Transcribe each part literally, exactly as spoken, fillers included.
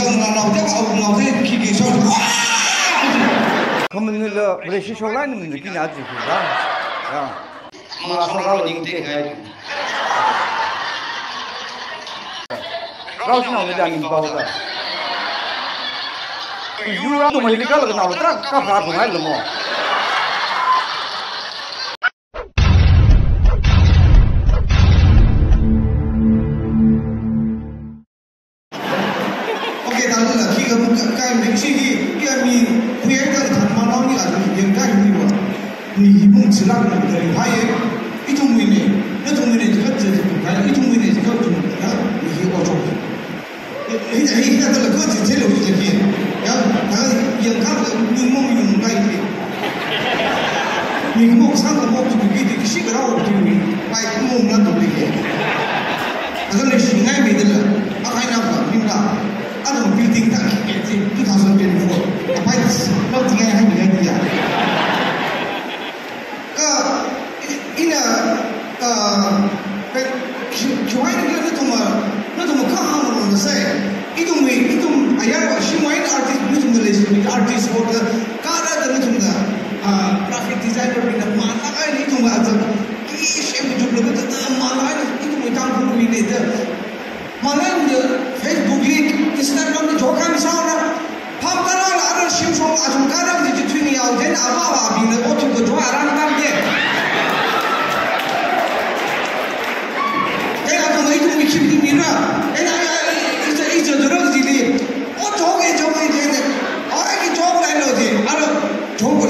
Nganao te, au ngao te, khi khi shok. Khamanila Malaysia shoklai ni min kina ji khi da. Ya. Mala shoklai ni te kai. Rao sina me dan bao da. Yura tu mai ni kala nao ta ka pha ko ngai lo mo. Okay, tangda la, khi ka muk ka, ka mik shi hi, khi a mi, khuya ka than ma nao ni la, yang ka ni wa. Ni hi mung chilak na dari hai, ithumwui ni, nathumwui ni, ka je tu ka, ithumwui ni, ka tu ka, ni hi o chok. Hi, hi, hi, ka la, ka je je lo ji ke. Ya, ka, yang ka la, ni mung yung kai ke. Mik mok sang ka mok tu ki di kishi ka rao tu ni. Pai mok na tu ni ke. Aga le shi ngai mi de la. A kai na ka mi na. A dong building ta ki ke ti two thousand twenty-four. A pai lo ti ngai hai mi ngai ya. Ka ina, ah, pe, ki, ki wai ni na tuma, na tuma ka ha mo na sai. Ithum mi, ithum ayar wa shi wai na artist, ithum na le shi artist or the Kara da nathumna, ah, graphic designer bingna mala ai nathumna atam, ki shem jumla da da mala ai nathumna Tangkhul mi ne da. Mala ai da Facebook li, Instagram li jokan saura. Pham tara la ara shim shong atam kara ji ji tuni yao den ama wa bingna o tu ko jo aram tam de. Kaya atam ithum mi kim ni mira. Ena ya, ija, ija dorang ji li. O, chok e, chok e, chok e. O, ai ki chok lai lo ji. Aro, chok e.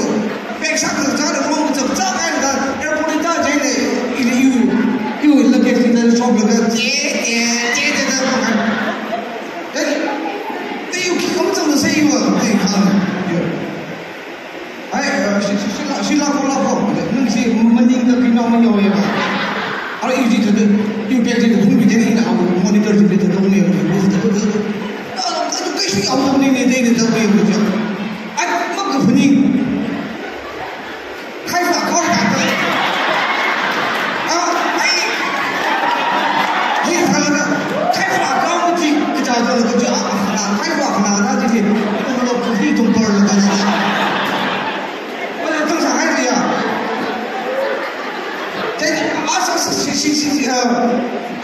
Pek sak sak sak, rong sak sak, ai ka, airport ta je ne, ili yu, yu, luggage ta chok le, je, je, je, je, je, chok e. Then, then you keep on saying, you are, hey, come, you. Ai, eh, shi, shi, shi la, shi la ko, la ko. Nung shi maningda kina ma yao ya ba. Ara iji tata, impact ji tata, phun bi jani na au monitor ji tata, tong ne, tata, tata. Ah, tata kai shi au tong ne, ne, ne, ne, tata, ne, ne. Ai, mak ka phun ni. Kai fa ko ta. Ah, ai. Ye, tata, tata. Kai fa ko ti, kita, tata, tata, ah, kai fa, tata, tata, tata, tata, tata. Wala tang sa hai ya. Then, ah, sa, sa, si, si, si, si, ah,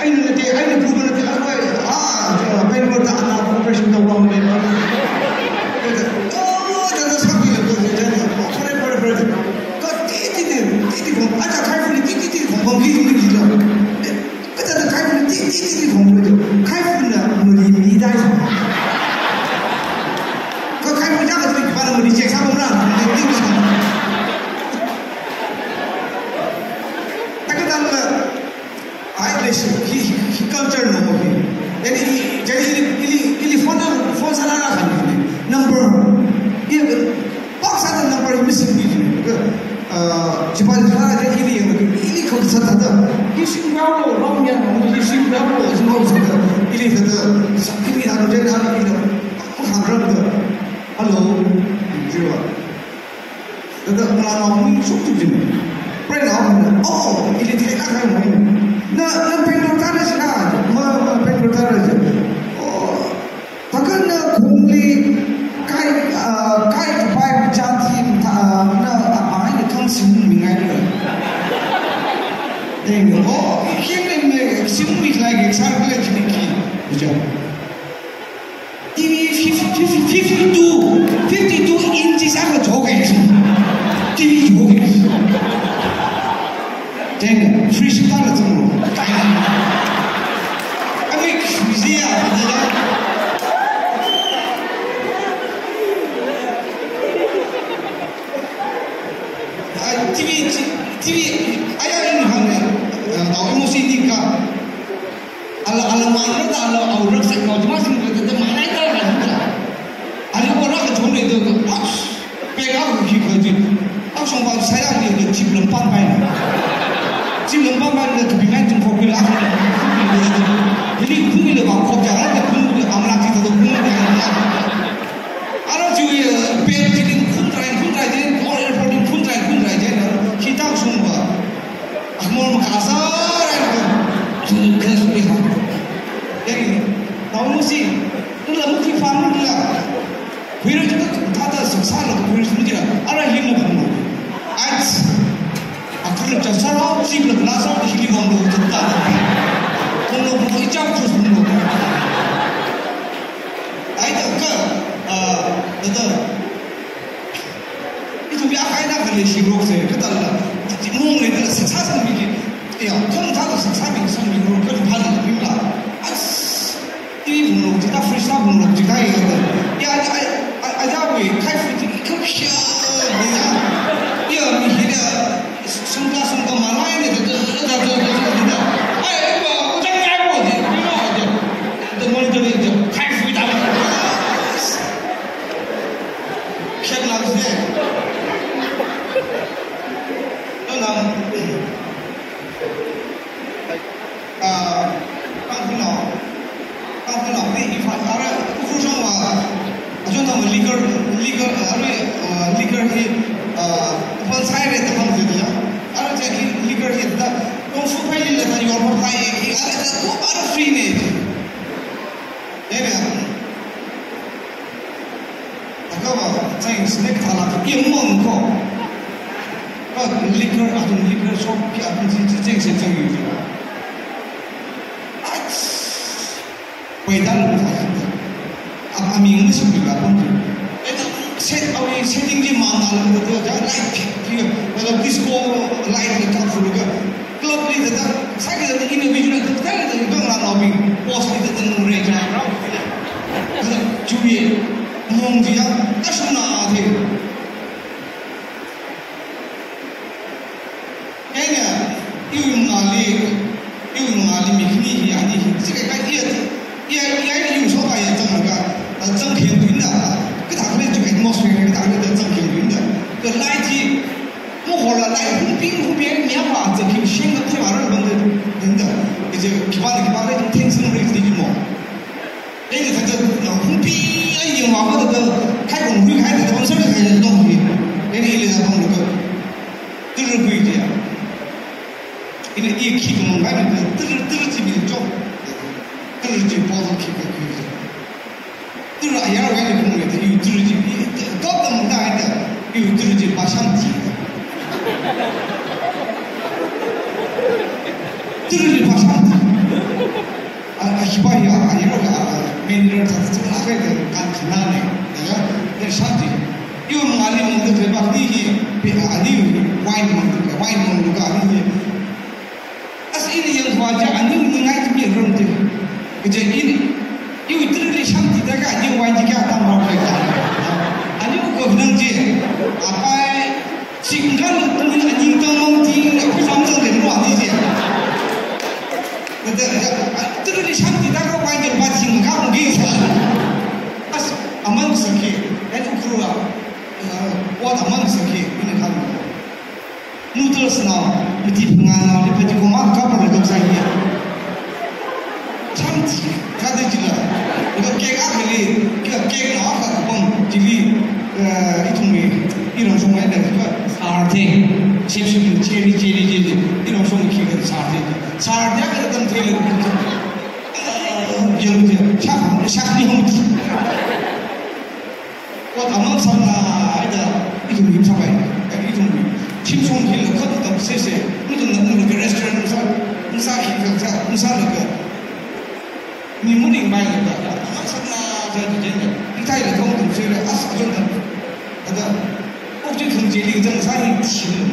ai na te, ai na group na te, ah, wai, ah, ah, pen mo ta na cooperation ta wrong pen mo. Oh, ta ta sa ki ko je je. Pare, pare, pare. Ko ti, ti, ti, ti, ti, ko, ah, ta kai fu ni, ti, ti, ti, ko, ko, ki, ki, ki, ki. Kachāda kaiphun ti ti ti ti khong khuido. Kaiphunna mari mi dai. Kha kaiphun ya kathā kipāna mari check sāpamra. Takatangla, ai le shi, hi, hi, hi culture no mo hi. Then ili, jadi ili, ili, ili phone, phone sālala khan number. Ili, Pāng sāda number hi missing mi jina. Kha, ah, chipa chipa je ili yang, ili khon sāda. Hi shim rao lo, rong yang, hi shim rao lo, shim rao sāda. Ili sāda, ili anu je anu ili. Khang rao da. Hello. Jiwa. Sāda, mala nao mi shuk tu jina. Pray now. Oh, ili te ka mo. Na, na Bangalore ta na jina. Ma, ma Bangalore ta na jina. Oh. Thakhan na khongli kai, ah, kai kapai machan thi, ah, na, ah, ai na khang shim mi ngai na. Then, oh, kheng na mi shim mi ngai ke sar kala chini ki. Buja. T V fifty, fifty, fifty-two, fifty-two inches ang joke. T V joke. Then, free shipping na tsung. Ami khuzi ya, ah, T V, T V, aya ini hang ne, ah, au emosi ni ka. Ala, ala mana ta, ala au rak sek mau cuma sing kata mana ta kan. Ali ko rak chom le do, ah, pega ko hi ko ji. Au shong ba saya ni ko chip lem pan pai. Chip lem pan pai ni ko bingai tum ko kila. Ini kumi le ba ko jalan ke kumi le. Huirei tu kathāda sāsālaga huirei tu jira, ara hina phunglo. Ait. Akhali chasālo, sipla nasa, hili phunglo, tata. Phunglo, phunglo, icham khus phunglo. Ai, ta ka, ah, ta ta. Ithum ya kaina khalei shirok se, katala. Mung le, ta sāsā sāmi ki. Ya, khong thāda sāsāmi, sāmi ro, ka phal mi la. As. Tea phunglo jida, fridge thā phunglo jida ya. Ya, ya, ya, ya, ya, wui, khai fridge ki kham shia, ya. Ya, mi hi ya, sungka, sungka malai ne, da, da. Ai, ba, ujang ya bo ji, you know, da, da, monitor ne, da, khai fridge da. Shit, la, se. No, no. Ah, Tangkhulnao, Tangkhulnao, ni ifa, ara, Ukhrul shongva, achon tangva liquor, liquor, ah, arui, ah, liquor hi, ah, phon sai re ta phang zida ya. Ara jaki liquor hi ta, kung fu phai li la ta yor phai, hi, ara ta, ko, ara free ne. Area. Akava, chang snack thala, yemang ko. Ka liquor, athum liquor shop ki athum chi, chi, cheng, cheng, cheng yu. Ach. Wei dan lu ta. A, aming ni sum la pon tu. Ena, set, awi setting ji ma na la, la, la, light, ki, la, la, disco light la ka fu la ka. Club li ta ta, sāki ta ta individual ta ta ta ta ngalānaobing, boss li ta ta nung re ja. Ta ta, chuye, mong ji ya, ta shung na a the. Kanya, iwui mangāli, iwui mangāli mi khani hi, ani hi, si kai kai iya, iya, iya, iya, iwui shoka ya zanglaga, zang kheng tuinda, kathā khalei chu atmosphere, kathā khalei zang kheng tuinda. Ka light ji, mo hola light, hung ping, hung ping, mi apa, zang kheng sheng, kathā mara bang de, tuinda. Kaje, kiba, kiba, le, theng sung re, di mo. Eni thāda, uh, hungpi ai yangva kha thāda, khai kong hui khai thāda, bamsar khai thāda dong hi. Eni ili thāda dong lukha. Tiri hui dia. Ina i khi kong khai thāda, tiri, tiri chi mi chok. Tiri chi bottle khi kong hui dia. Tiri ayar wai ni kong le thāda, yu tiri chi, i, top tam da ai thāda, yu tiri chi basham chi. Tiri chi basham chi. A, a, hipa ya, a, ya, a, a, mineral ta, ta, ta, a, ka, ka, kan, kanane, ya, ya, shakti. Iwui mangāli mangda khalei bak ni hi, pi, a, ani wine mangda, wine mangda ka ani hi. As ini yang khwa ja, ani ni ngai ti mi rum ti. Kaje ini, iwui tiri li shakti ta ka ani wine ti kya tam rau khalei ta. Ani ko nang ji, apai, Singkang tungin aning tangmang ting, aku samsang den ruang ni je. Kata, tiri li shakti ta ka wine ba singkang mungkin sa. As, aman sakhi, dan Ukhrul a, uh, what aman sakhi, ini kan. Noodles nao, mati phunga nao, li pati koma ka par le dok sai ya. Chang chi, kade jila. Ito cake akhali, kila cake nao akha kupang jili, eh, ithumwui, iramshong ai da, ka sarte. Shep shep, cherry, cherry, cherry. Iramshong khi ka sarte. Sarte akha tam thei le. Eh, yang je, shak, shak ni hong. Ko tamang samna, ida, ithum him sabai, ithum him. Shimshong hil, khat tam sese, ithum na, na, restaurant sa, sa hi ka, sa, sa na ka. Mi muning mai na ka, tamang samna, sa di jen ka. Ithai la kong tum sere, as, ajon tam. Ada, ok ji thum jeli jang sa hi shim.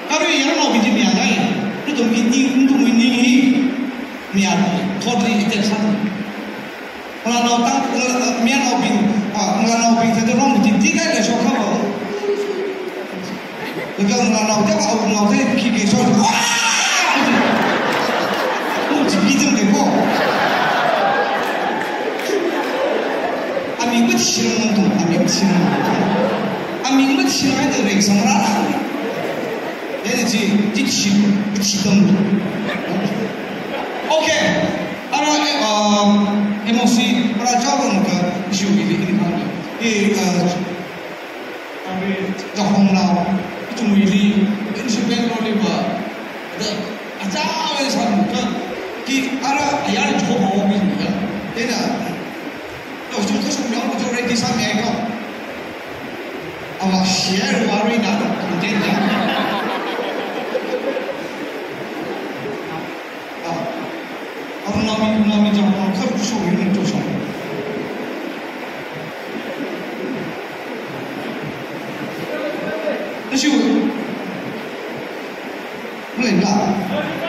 Kari yang mau biji mi anai, ithum ini, ithum ini hi. Mi anai, totally attached. Ngalānao tang, ngalā-, ngalānaobing, ah, ngalānaobing thāda rong ti ti kai la shok kha bo. Laga ngalānao ta au nao te khi ke shok. Wah! Mo chi ki jam de ko. Ami ma chi rong tu, ami ma chi rong. Ami ma chi rong ai de rek sang ra. Eni chi, chi chi, chi tam. Okay. Ara, eh, um, M O C, ara chao rong ka issue hi hi ni kan. Eh, uh, ami kahong nao, ithumwui li, instrument lo li ba, da, acha we san ka, ki ara ayar jo ho mi ni ka. Ena, Chu kashung yong chu ready sāmi ko. Awa share wa ri na content ya. Ah. Awa nami nami jang ko kashung yong chu shong. Ashu. Mulai na.